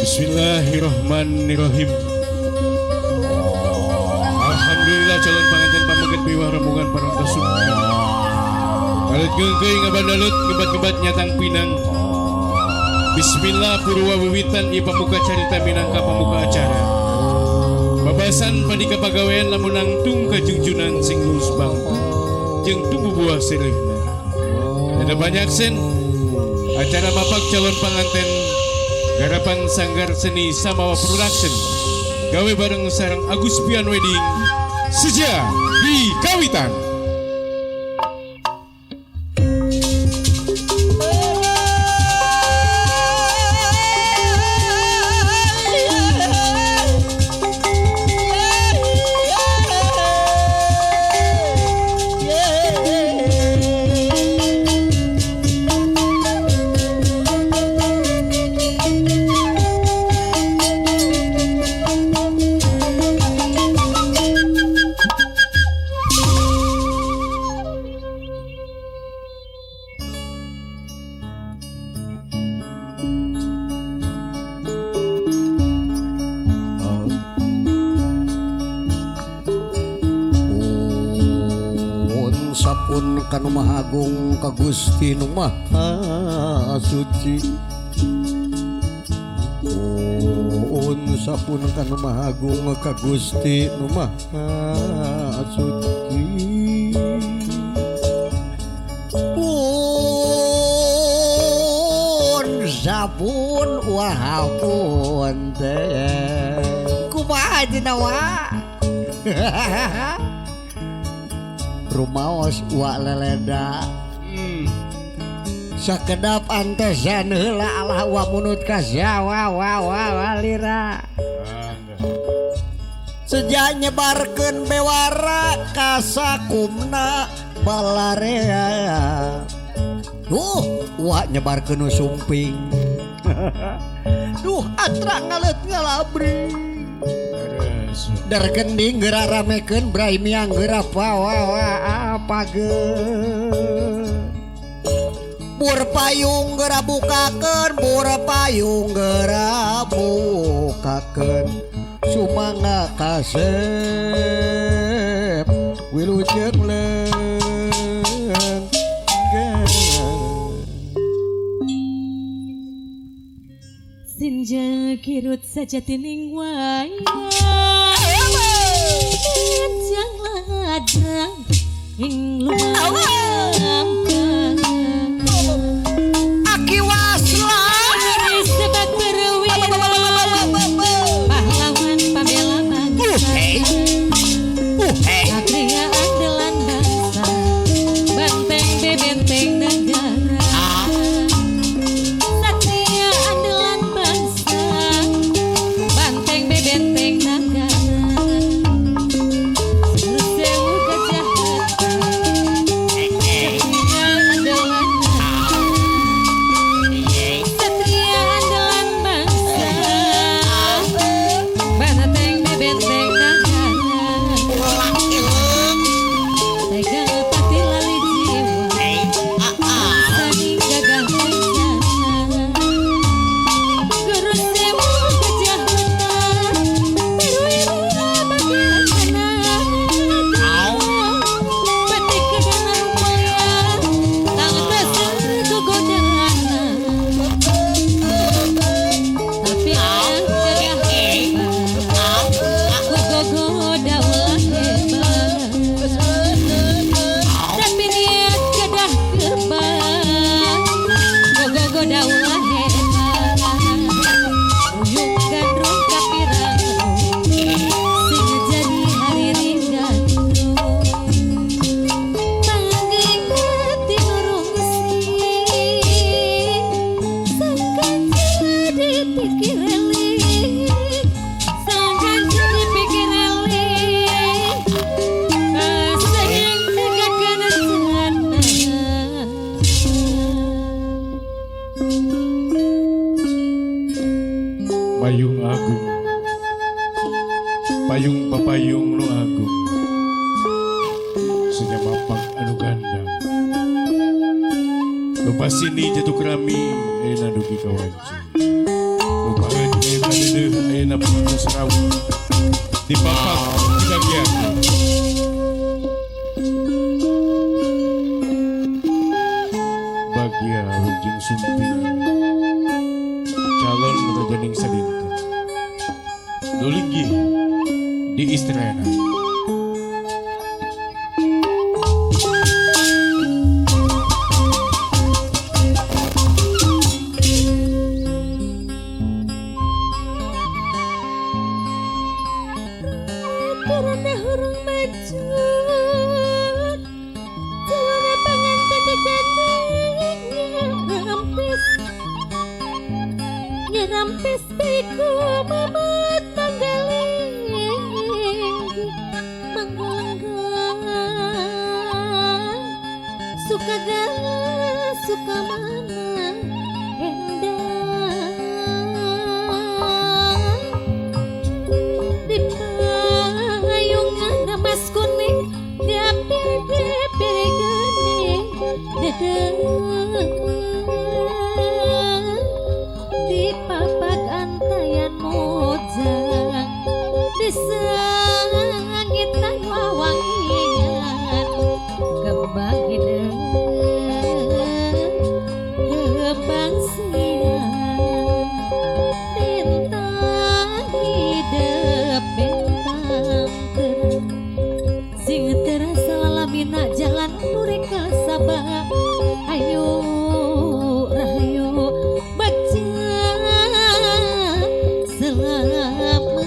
Bismillahirrahmanirrahim. Alhamdulillah calon pengantin pameget biwah rombongan parantos sumping. Kalut geungkeuy ngabandalut ngebat-ngebat nyatang pinang. Bismillah purwa wiwitan ieu pamuka carita minangka pamuka acara. Babasan pandika pagawean lamun nangtung kajungjunan sing lulus bangku jeung tumbuh buah seureuhna. Ada banyak sen acara mapak calon panganten garapan Sanggar Seni Samawa Production gawe bareng sareng Agus Pian Wedding Seja di Kawitan. Sapun kanu Maha Agung ka Gusti nu Maha Suci. Un sapun kanu Maha Agung ka Gusti nu Maha Suci. Un sapun wahapun teh kumaha dina wa. Rumaos wa leleda. Sakedap antosan heula alah wa munut ka sawa wa wa walira. Sejak nyebarkeun bewara ka sakumna balarea. Duh, wa nyebarkeun nu sumping. Duh, atra ngaleut ngalabri. Dargending geura ramekeun brai miang geura pawawa pageun. Bur payung geura bukakeun, bur payung geura bukakeun. Sumangga kasep wilujeng leung. Sinja kirut sajatining wayang jang ladrang ing lumampah. Aki wasla sebat berwira pahlawan pambela bangsa. Satria andalan bangsa, banteng bebenteng negara. Satria andalan bangsa, banteng bebenteng negara. Sewu kejahatan, satria andalan bangsa. Satria andalan bangsa, banteng bebenteng negara. Tega pati lali jiwa, saning gagah kencana. Guru sewu kejahatan, perwira bagaimana. Batik kedana rumaya, tang teser gogodana. Tapi gagah hebat, ku gogoda ulah hebat. Tapi niat kedah kebal, gogoda ulah hebat. Uyung gandrung kapirang, sing jadi hari gandrung. Pangging tinurung sing, sangkan jadi pikir eling, sangkan jadi pikir eling. Sing tegakkeun rencana. Payung agung, payung papayung nu agung, senyamapak anu gandang. Lupa sini jatuh kerami, ayeuna dugi ka wanci. Lupa Seuseuh ayeuna parantos rawuh di papak dibagian. Bagia Wilujeng Sumping calon rajaning sadinten nu linggih di istrena. Karena hurung majud Suara panganten digandeng Nyerampis Nyerampis biku mamat manggaling Manggalenggang Suka galah suka mana Endang di payungan mas kuning diapir-apir geuning dedeng di papak antayan mojang di sangitan wawangian kembang hideung kembang siang bintang hidup bintang terang sing terasa lamina jalan nureka sabah ayo rahayu baca selamat.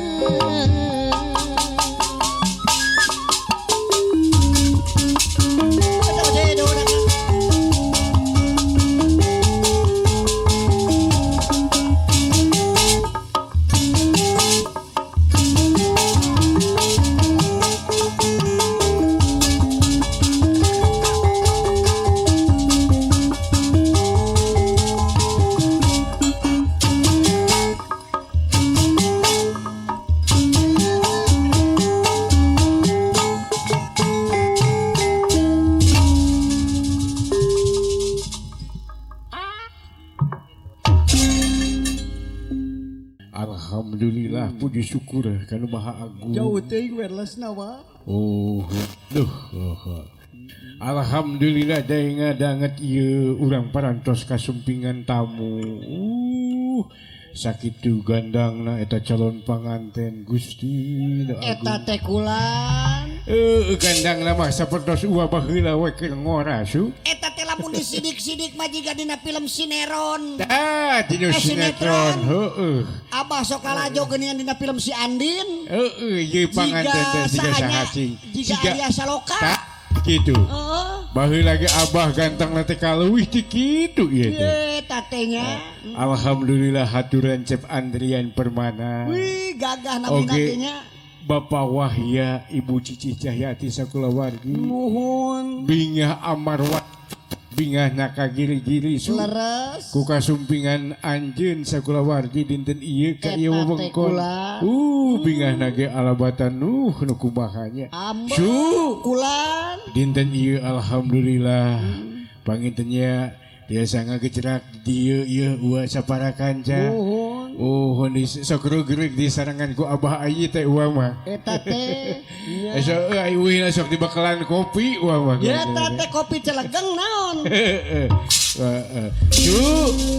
Alhamdulillah puji syukur kanu Maha Agung. Jauh teuing wireless na wa. Oh, duh. Oh. Alhamdulillah deui ngadanget ieu urang parantos kasumpingan tamu. Sakitu gandangna eta calon panganten Gusti nu Agung. Eta teh kulan. Gandangna mah sapertos uwa baheula we keur ngora su. Eta teh lamun disidik-sidik mah jiga dina film Sineron. Tah dina sinetron, heueuh. Abah sok lalajo geuningan dina film si Andin. Heueuh, ieu panganten teh siga saha cing. Jiga Arya Saloka. Tah kitu. Heeh. Baheula ge abah ganteng teh kaleuwih ti kitu ieu teh. Eta teh nya. Alhamdulillah haturan Cep Andrian Permana. Wih, gagah namina Oke. teh nya. Bapak Wahya, Ibu Cici Cahyati sakulawargi. Nuhun. Bingah Amarwa, bingah nakagiri-giri su. Leres. Ku kasumpingan anjeun sakulawargi dinten ieu ka ieu Eta teh wewengkon. kula. Bingah nage alabatan nu kumaha nya. Ambe. Su. Kulan. Dinten ieu alhamdulillah. Pangintennya biasa ngagejrak dieu ieu ua sapara kanca. Nuhun. Oh, di sok geureuh di sarangan ku Abah Ayi teh ua mah. Eta teh. Nya. Sok euy uih sok dibakalan kopi ua mah. Eta teh kopi celegeng naon? Heeh. Heeh. Su,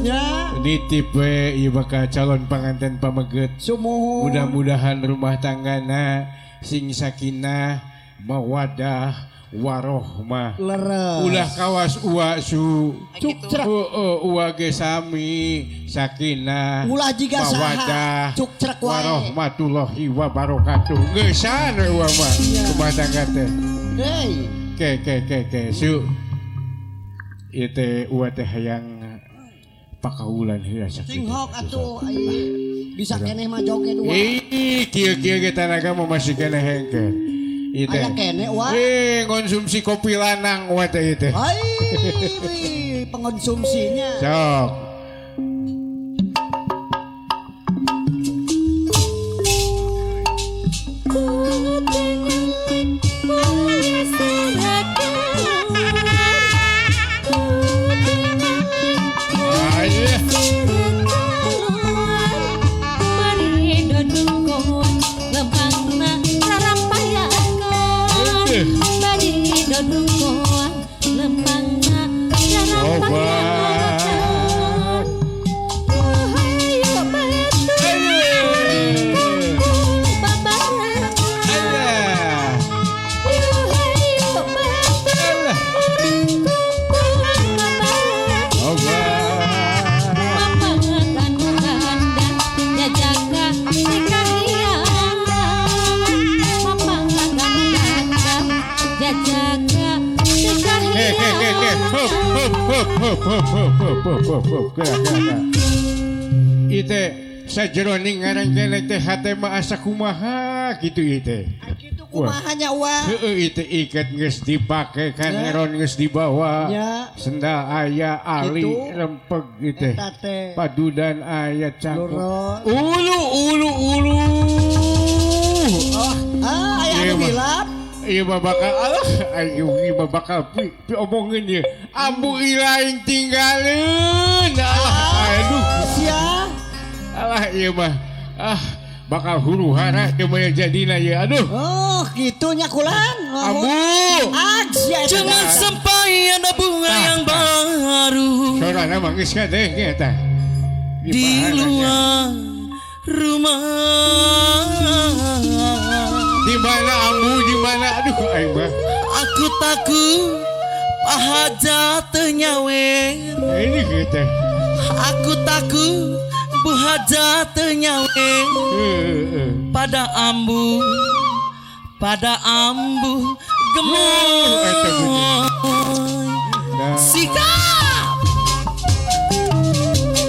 Nya. nitip we ieu bakal calon panganten pameget. Sumuhun. Mudah-mudahan rumah tanggana sing sakinah, mawadah, warohmah. Leres. Ulah kawas ua su. Cuk cerek. Heeh, ua ge sami sakinah. Ulah jiga saha. Mawadah, Cuk cerek wae. warahmatullahi wabarakatuh. Geusan we ua mah rumah tangga teh. Hei. Ke ke ke ke su. Ieu teh ua teh hayang pakaulan heula sakitu. Cing hok atuh ai bisa keneh mah joget dua. Ih, kieu-kieu ge tanaga mah masih keneh hengker. Ieu teh. Aya keneh wa. Konsumsi kopi lanang wa teh ieu teh. Ai, wih, pengonsumsinya. Sok. Ayo. Hop hop hop hop hop hop hop hop. Kela kela kela. Ieu teh sajeroning ngarangkene teh hate mah asa kumaha kitu ieu teh. Kitu kumaha nya Wa? Heeh, ieu teh iket geus dipake kan eron geus dibawa. Nya. Sendal aya ali Kitu. rempeg ieu teh. Eta teh. Padudan aya cangkuk. Lurus. Ulu ulu ulu. Oh, ah aya Ieu anu mah. hilap. Ieu mah bakal alah ayo ieu mah bakal pi omongin ieu. Ambu ilaing tinggalin. Alah aduh. Sia. Alah ieu mah. Ah bakal huru hara teu mah jadina ieu. Aduh. Oh, kitu nya kulan. Ambu. Ah, sia eta Jangan teh. sampai ada bunga yang baru Sorana mah geus kadeh eta. di luar rumah. Di mana ambu di mana aduh aing mah. Aku takut hajat nyawe. Ini kita. Aku takut bu hajat nyawe. Heeh. Pada ambu, pada ambu gemoy. Eta bunyi. Nah. Sikap.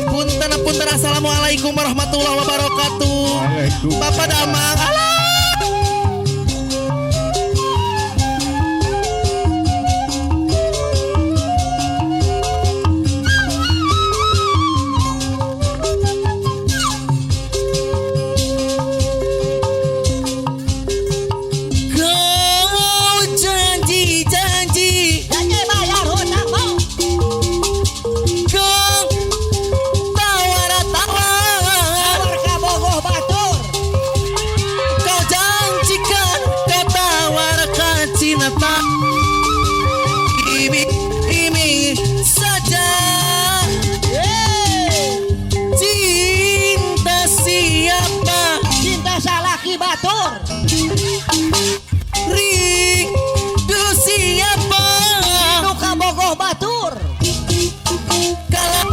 Punten punten, assalamualaikum warahmatullahi wabarakatuh. Waalaikumsalam. Bapak Damang. Alah. Kau janji-janji, Janji bayar hutang mau. kau tawar-tawar, Tawar ka bogoh batur. kau janjikan, kau tawarkan cinta. Iming-iming saja. Yeay. Cinta siapa? Cinta salaki batur. Rindu siapa? Nu ka bogoh batur. Kalau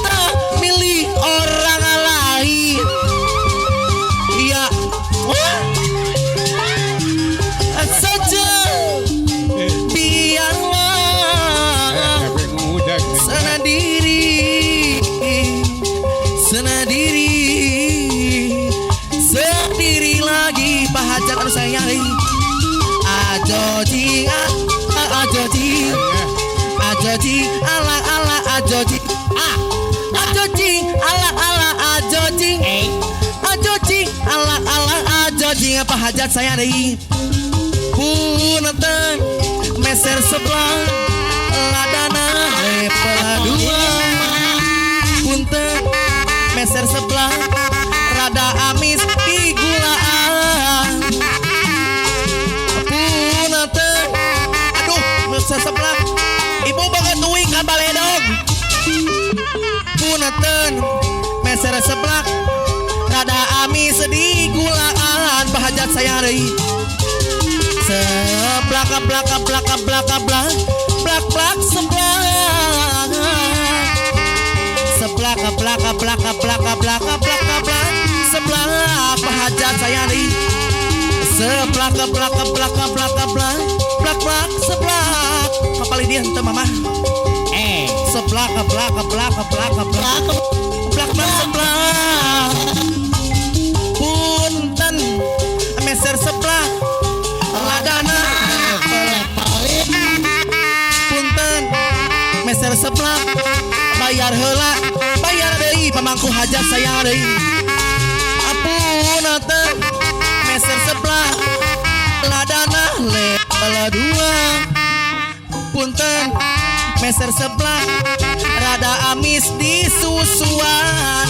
tak milih orang lain. Ya wah. Saja biarlah Sampai ngudak. sendiri, sendiri, sendiri lagi. Pak Hajat anu sayang ajo jing ah, ajo jing ajo jing ala ala ajo jing ah ajo jing ala ala ajo jing ajo jing ala ala ajo jing. Pak Hajat saya deui punten meser sebelah ladana level dua. Punten meser sebelah rada amis di gulaan. Punten aduh meser sebelah ibu banget uing ka baledog. Punten meser sebelah rada amis di gulaan. Pak Hajat saya deui seblak blak blak blak blak blak blak seblak seblak blak blak blak blak blak blak seblak. Pak Hajat saya deui seblak blak blak blak blak blak blak seblak. Kapal dia henteu mamah seblak blak blak blak blak blak blak seblak. Punten meser seblak ladana. Punten meser seblak bayar heula bayar deui pamangku hajat sayang deui. Punten meser seblak ladana level dua. Punten meser seblak rada amis di susuan.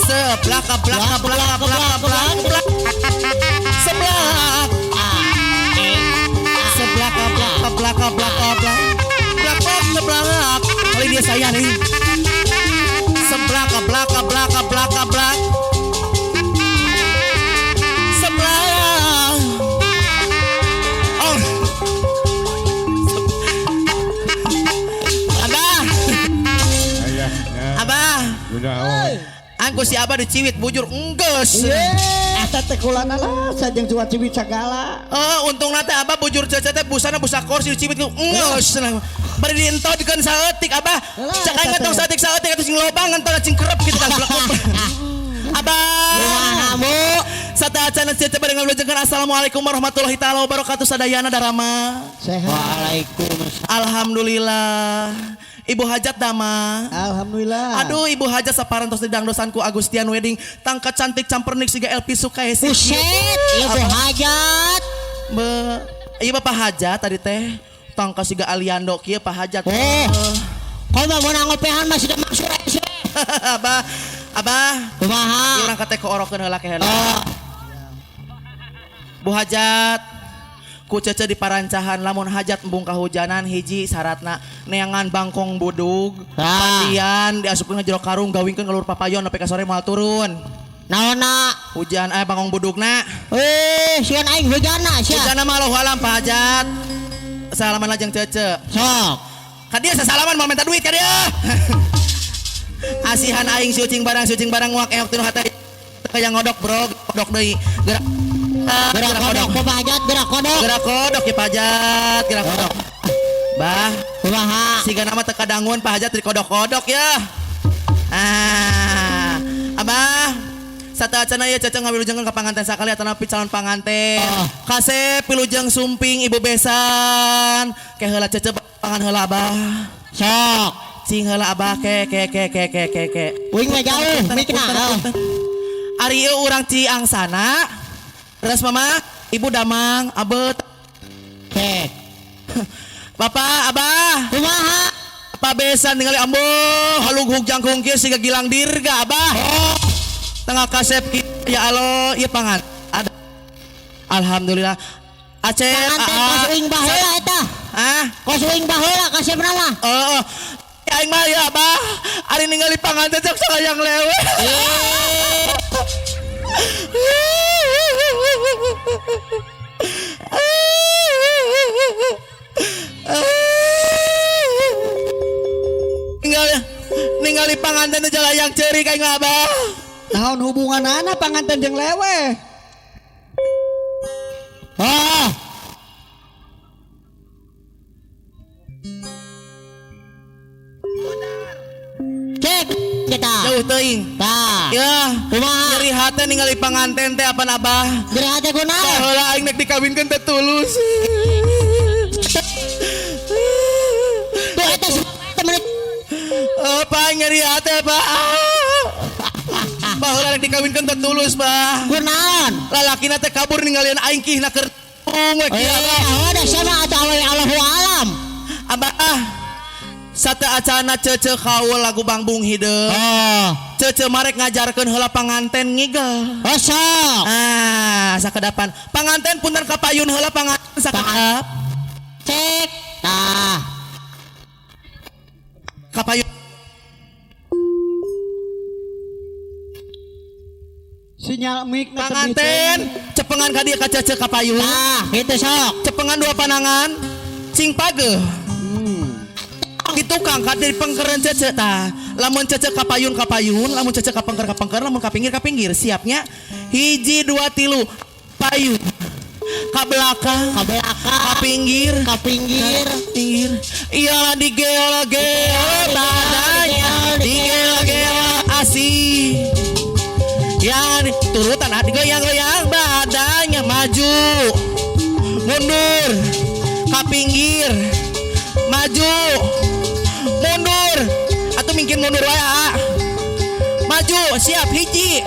Seblak blak blak blak blak blak seblak seblak blak blak blak blak blak blak seblak. Kali dia saya nih seblak blak blak blak blak seblak. Oh Abah. Ayah. Abah. Udah. Angku si Abah diciwit bujur enggeus. Yeay. Eta teh kulana lah sajeng cuat cibit sagala. Oh, untungna teh abah bujur cece teh busana busa kursi dicibit ku geus cenah. Bari dientodkeun saeutik abah. Cak aing tong saeutik-saeutik atuh sing loba ngentot cing kerep kitu kan blekop. Abah. Kumaha Bu? Sateuacanna cece bade ngawilujengkeun assalamualaikum warahmatullahi taala wabarakatuh sadayana darama. Sehat. Waalaikumsalam. Alhamdulillah. Ibu hajat dama. Alhamdulillah. Aduh ibu hajat saparantos di dangdosan ku Agustian Wedding tangka cantik campernik siga LP Sukaesi. Buset, ibu hajat. Be, iya bapak hajat tadi teh tangka siga Aliando kieu pak hajat. Eh. Kau mah mau ngopehan masih da maksud ese. Abah, abah. Kumaha? Ieu urang kate koorokeun heula ke heula. Oh, Bu hajat ku cece di parancahan lamun hajat embung kahujanan hiji syaratna neangan bangkong budug Ah. pandian diasupkeun ka jero karung gawingkeun ka luhur papayon nepi ka sore moal turun. Naonna? Hujan bangkong budugna. Eh, sieun aing hujanna sia. Hujanna mah Allahu alam Pak Hajat. Salaman lah jeung cece. Sok. Ka dieu sasalaman moal minta duit ka dieu. Asihan aing si ucing barang nguak eok tinu hate kaya ngodok bro, godok deui. Gerak Gerak kodok Bapak hajat, gerak kodok. Gerak kodok ya Pak Hajat, gerak kodok. Bah, Kumaha? siga nama teu kadanguan Pak Hajat di kodok-kodok ya. Ah, Abah, sateuacanna ieu cece ngawilujengkeun ka panganten sakali atanapi calon panganten. Oh. Kasep pilujeng sumping ibu besan. Ke heula cece pangan heula Abah. Sok. Cing heula Abah ke ke ke ke ke ke ke. Uing mah jauh, mikna. Punten, punten. Ari ieu urang Ciangsana. Terus mama, ibu damang, abet. Cek. Bapak, abah. Kumaha? Pak besan ningali ambo halughug jangkung kieu siga Gilang Dirga abah. Tengah kasep kieu ya Allah, ieu pangan. Ada. Alhamdulillah. Acep, Panganten aa. kos uing baheula eta. Ah, Kos uing baheula kasepna mah. oh, oh. Aing mah ya abah. Ari ningali panganten sok sayang lewe. Ningali panganten teh jalayang ceurik aing mah abah. Naon hubunganana panganten jeung lewe? Oh. Cek kita. Jauh teuing. Tah. Ya, Kumaha? nyeri hate ningali panganten teh apan abah. Nyeri hate kunaon? Baheula aing nek dikawinkeun teh tulus. Tuh eta temen Oh, Pak nyeri hate, Pak. Baheula nek dikawinkeun teh tulus, Pak. Kunaon? Lalakina teh kabur ninggalian aing kihna keur we kieu, Abah. Eh, ada sama atau awewe Allahu alam. Abah ah. Sateuacanna cece kaul lagu Bangbung Hideung. Oh. Cece marek ngajarkeun heula panganten ngigel. Oh, sok. Ah, sakedapan. Panganten punten kapayun heula panganten sakedap. Cek. Tah. Kapayun. Sinyal mic na Panganten cepengan ka dieu ka cece kapayun. Tah, kitu sok. Cepengan dua panangan. Cing pageuh. Di tukang ka di pengkeren cece tah. Lamun cece kapayun kapayun, lamun cece kapengker kapengker, lamun kapinggir kapinggir. Siapnya hiji dua tilu payun. Ka belakang, Ka belakang, ka pinggir, ka pinggir. pinggir. Iyalah digel-gel badannya, digel-gel asih. Ya turutan ah, digoyang-goyang badannya maju, mundur, ka pinggir, maju, mundur, atau mungkin mundur wae ah. Maju, siap hiji,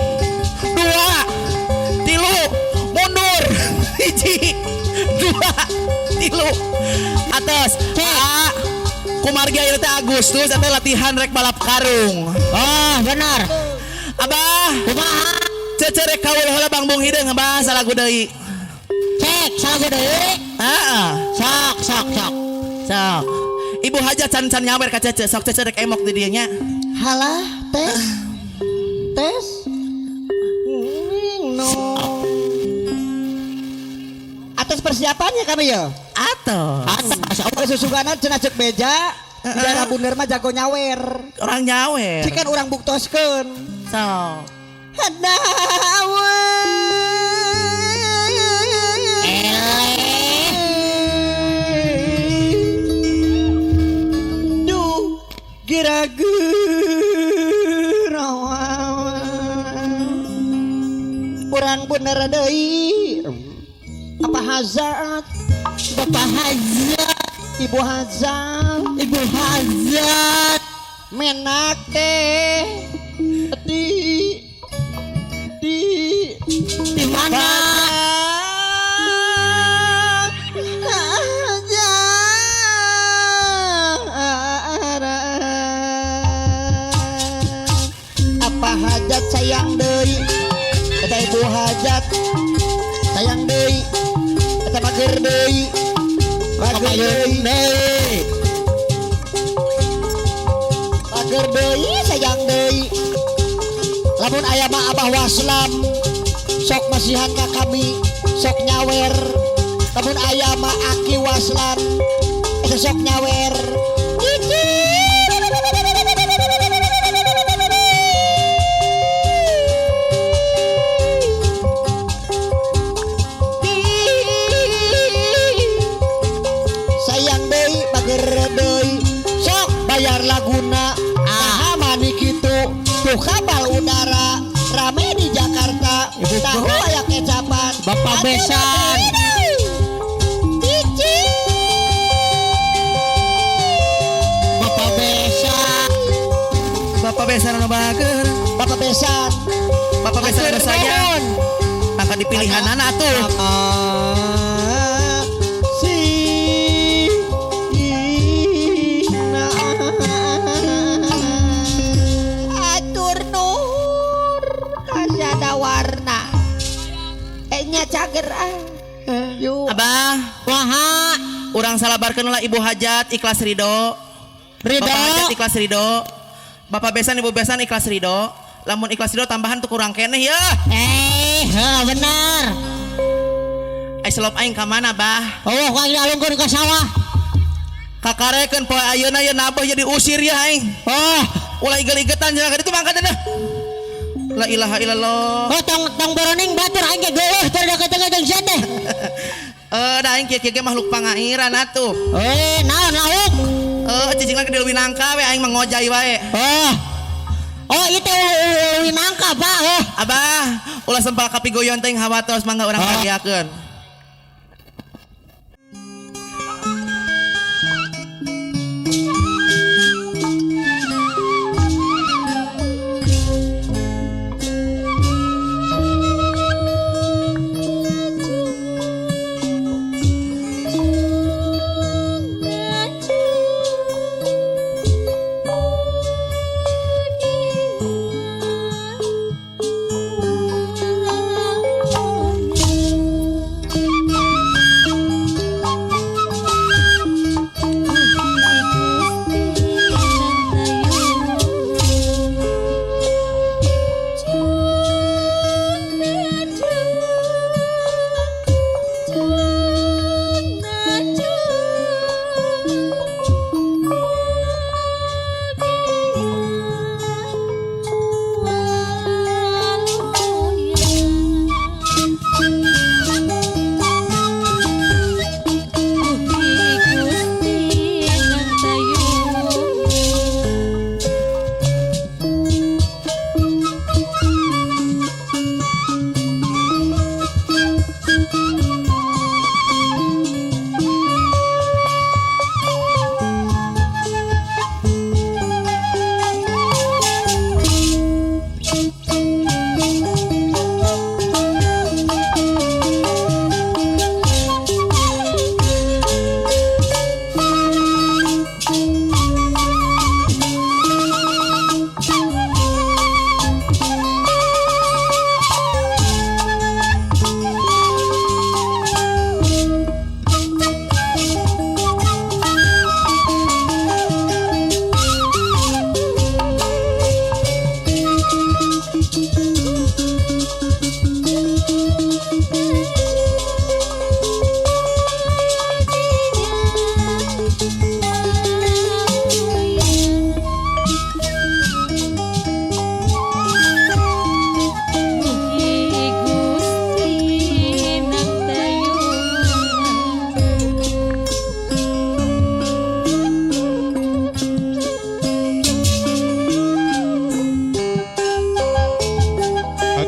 dua, tilu, mundur, hiji, dua, tilu, atas. Ah, kumargi ayeuna teh Agustus eta latihan rek balap karung. Oh, benar. Abah, Kumaha? cece rek kaul heula Bangbung Hideung abah salagu deui. Cek, salagu deui. Heeh. Sok, sok, sok. Sok. Ibu hajat can-can nyawer ka cece, sok cece rek emok di dieu nya. Halah, tes. Tes. Ning no. Atas persiapannya kami ya. Atos. Atas. Susugana cenah ceuk beja. Di daerah Bunder mah jago nyawer. Orang nyawer. Cikan urang buktoskeun. Sok. Hanawe. Diragu urang bener deui. Apa hazat? Bapak Hazat, Ibu Hazat, Ibu Hazat. Menak teh di di Di mana? Apa hajat sayang deui eta ibu hajat sayang deui eta mager deui mager deui mager deui sayang deui lamun aya mah Abah Waslam sok masihan ka kami sok nyawer lamun aya mah Aki Waslam eta sok nyawer. Sayang deui bager deui sok bayar laguna ah mani kitu tuh kapal udara rame di Jakarta tahu aya kecapan Bapak Besan. Bapak Besan. Bapak Besan anu bager. Bapak Besan. Bapak Besan anu sayang. Tangka dipilihanana atuh. Atur nur kasada warna. Nya cager ah. Yuk. Abah, Waha. urang salabarkeun lah Ibu Hajat ikhlas ridho. Ridho. Bapak Hajat ikhlas ridho. Bapak Besan Ibu Besan ikhlas ridho. Lamun ikhlas ridho tambahan tuh kurang keneh ya. Heuh bener. Ai selop aing ka mana, Bah? Oh, ku aing dialungkeun ka sawah. Kakarekeun poe ayeuna ye nabuh ye diusir ya aing. Oh, Ulah igel-igetan cenah ka ditu mangkat dah. La ilaha illallah. oh tong tong boroning batur aing ge geueuh teu deket jeung sia teh. Da aing kieu-kieu ge makhluk pangairan atuh. Naon lauk? Cicing lagi di leuwih nangka we aing mah ngojay wae. Oh. Oh, ieu teh leuwih nangka, Pak. Oh. Abah, ulah sempal kapigoyon teh hawatos mangga urang kagiakeun.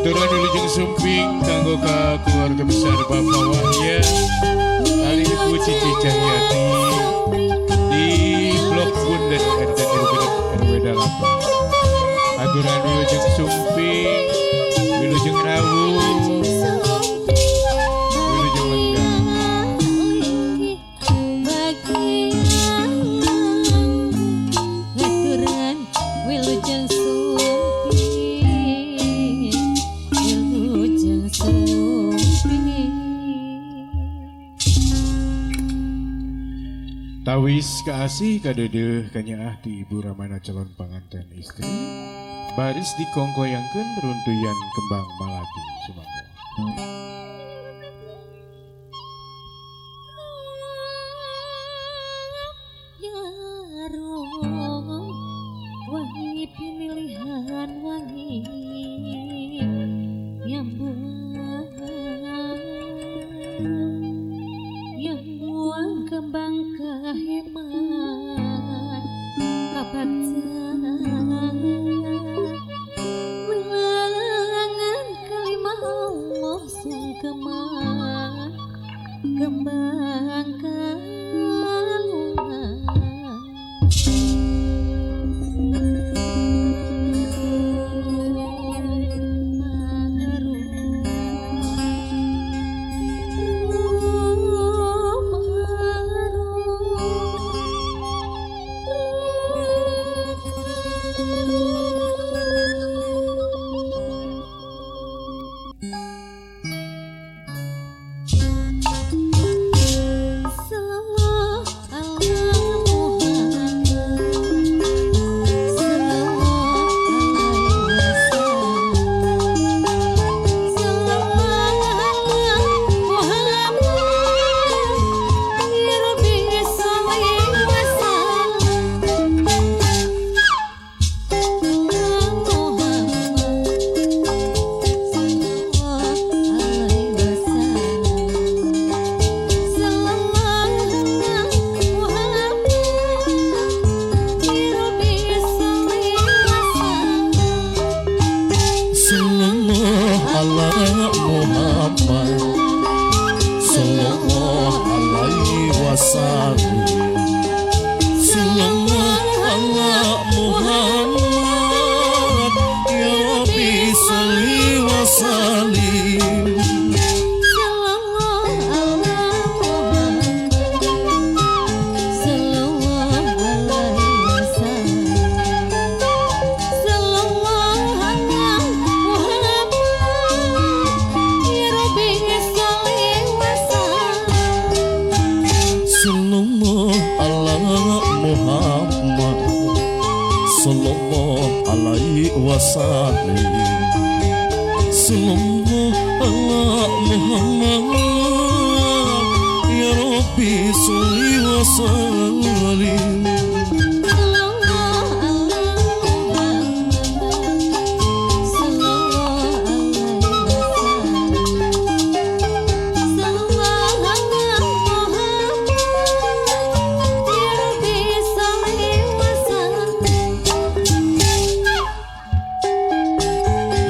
Aturan wilujeng sumping kanggo ka keluarga besar Bapak Wahya kali Ibu Cici Cahyati di Blok Bunden RT 36 RW 8. Aturan wilujeng sumping, wilujeng rawuh, wilujeng lenggah. Ngaturan wilujeng sumping, wilujeng sumping. Tawis kaasih kadeudeuh kanyaah ti Ibu Ramana calon panganten istri baris dikongkoyangkeun runtuyan kembang malati sumangga. Jarum wangi pemilihan wangi yang buang, yang buang kembang keheman kabakjaan wilangan kelima Allah sungkeman kembang kalungan. Sallallahu ala Muhammad, sallallahu alaihi wasallam. Sallallahu ala Muhammad, ya Rabbi sholli wa sallim. Sallallahu ala Muhammad, sallallahu alaihi wasallam. Sallallahu ala Muhammad, ya Rabbi sholli wa sallim.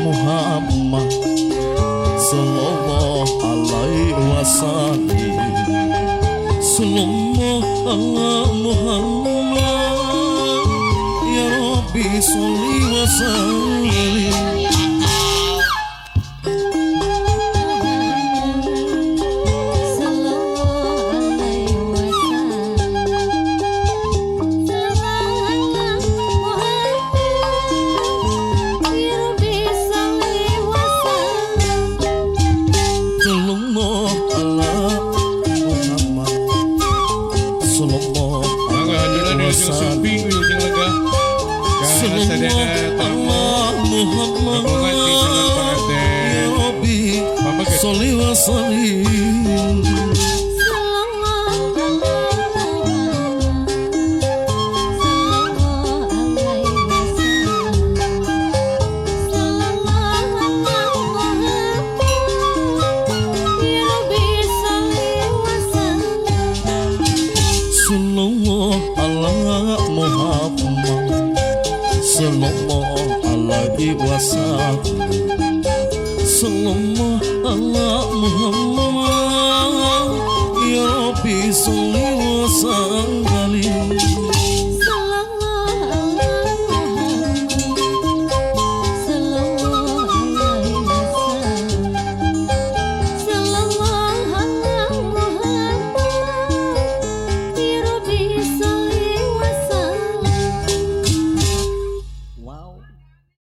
Muhammad sallallahu alaihi wasallam. Sallallahu ala Muhammad, ya Rabbi sholli wa sallim. Sallallahu ala Muhammad, sallallahu Mangga aturan alaihi wilujeng wasallam. sumping, wilujeng lenggah. Ka sadayana Sallallahu tamu ala Muhammad, rombongan ti calon panganten ya Rabbi pameget. sholli wa sallim. Sallallahu ala Muhammad, sallallahu alaihi wasallam. Sallallahu ala Muhammad. Ya Rabbi sholli wa sallim.